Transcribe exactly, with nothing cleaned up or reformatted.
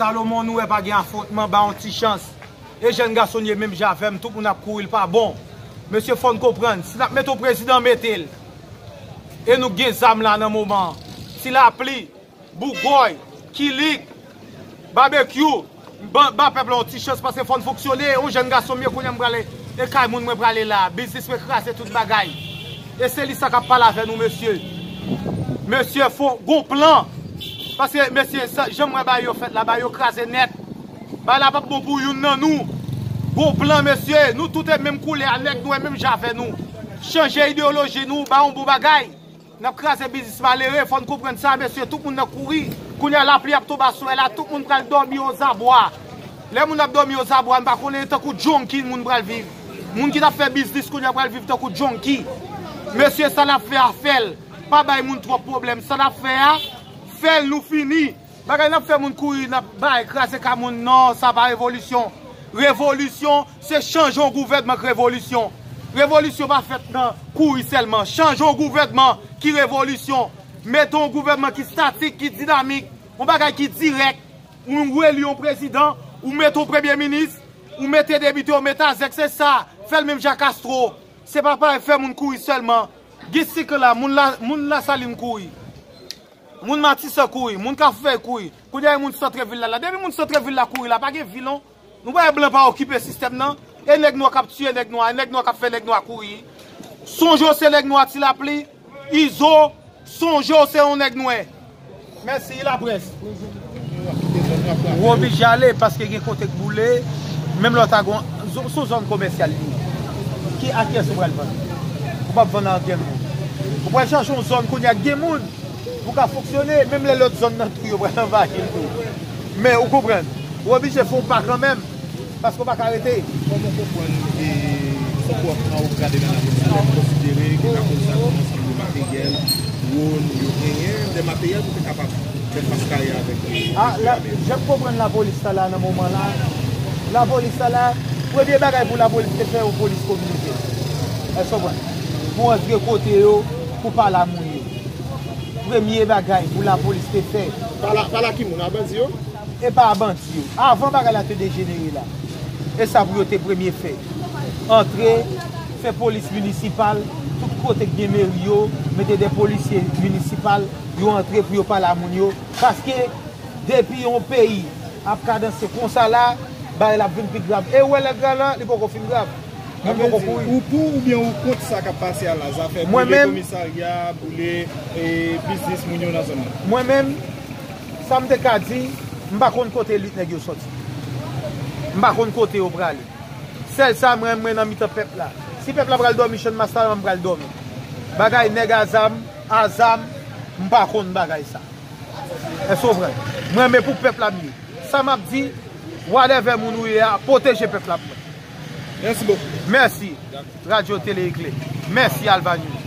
Salomon, nou wè pa gen afwontman, ba yon ti chans. E jèn gason ye menm jan avè m, tout moun ap kouri, l pa bon. Mesye, fò n konprann, si n ap mete yon prezidan, mete l. E nou gen zam la nan moman an. Ti Lapli, Bougòy, Kilik, Babekyou, ba, ba pèp la yon ti chans paske fò n fonksyone. Yon jèn gason m ye kounye a, m prale e kay moun mwen prale la. Biznis mwen kraze tout bagay. E se li sa k ap pale avè nou, mesye. Mesye, fò gon plan. Paske, mesye, sa, jan m wè bagay yo fèt la, bagay yo kraze nèt. Bagay la p ap bon pou youn nan nou. Gon plan, mesye. Nou tout e menm koulè a, nèg nou e menm jan avè nou. Chanje ideyoloji nou, ba yon bon bagay. N ap kraze biznis malere, fò n konprann sa, mesye, tout moun nan kouri. Kounye a, lapli ap tonbe aswè la, tout moun pral dòmi ozabwa. Lè moun ap dòmi ozabwa, m pa konnen tankou djonki moun pral viv. Moun ki t ap fè biznis kounye a pral viv tankou djonki. Mesye, sa n ap fè a, fè l. Pa bay moun twòp pwoblèm. Sa n ap fè a, fè l, nou fini. Bagay n ap fè moun kouri, n ap bay kraze ka moun, non, sa pa revolisyon. Revolisyon, se chanje yon gouvènman k revolisyon. Revolisyon pa fèt nan kouri sèlman. Chanje yon gouvènman ki revolisyon. Mete yon gouvènman ki statik, ki dinamik, yon bagay ki dirèk. Ou eli yon prezidan, ou mete yon premye minis, ou mete depite, ou mete azèk, se sa. Fè l menm jan Castro. Se pa parèt fè moun kouri sèlman. Gen sik la, moun la, moun Lasalin kouri. Moun Matisan kouri, moun Kafou Vèy kouri. Kounye a, e moun santrevil la la. Depi moun santrevil la kouri la, pa gen vi non. Nou pa wè blan pa okipe sistèm nan. E nèg nwa k ap tiye nèg nwa, e nèg nwa k ap fè nèg nwa kouri. Sonje w se nèg nwa, Ti Lapli, Izo, sonje w se yon nèg nwè. Mèsi, laprès. Ou oblije ale paske gen kote k boule. Menm lè w ta gon, se yon zòn komèsyal li ye. Ki, a kiyès ou pral vann? Ou p ap vann a ankenn moun. Ou pral chache yon zòn kounye a k gen moun. Pou ka fonksyone, menm lè lòt zòn nan tou, yo pral anvayi l tou. Men, ou konprann, ou oblije fè yon pa kanmenm, paske w pa ka rete. Kòman w konprann, e, sa w ap gade nan lapolis la, lè w konsidere ke lapolis la gen yon ansanm de materyèl, dwòn, yo genyen de materyèl pou te kapab fè fas kare avèk, e, a, la, jan m konprann lapolis la, la, nan moman la, lapolis la, la, premye bagay pou lapolis te fè, yon polis kominotè. Èske w konprann? Pou antre kote yo, pou pale a moun yo. Premye bagay pou lapolis te fè. Pale a, pale a ki moun? A bandi yo? E pa a bandi yo. Avan bagay la te dejenere la. E sa pou yo te premye fè. Antre, fè polis minisipal, tout kote k gen meri yo, mete de polisye minisipal, yo antre pou yo pale a moun yo. Paske depi yon peyi ap kadanse konsa la, bagay la ap vin pi grav. E ou wè lè grav la, li poko fin grav. Moun poko kouri. Ou pou oubyen ou kont sa k ap pase a la, zafè boule komisarya, boule, e, biznis moun yo nan zòn nan? Mwen menm, sa m te ka di, m pa konn kote elit nèg yo sòti. M pa konn kote yo prale. Sèl sa mwen, mwen nan mitan pèp la. Si pèp la pral dòmi Channmas la, m pral dòmi. Bagay nèg a zam, a zam, m pa konn bagay sa. Èske w konprann? Mwen, men pou pèp la m ye. Sa m ap di, whatever moun ou ye a, pwoteje pèp la pou mwen. Mèsi bokou. Mèsi. Dakò. Radyo Tele Eklè. Mèsi, Alva News.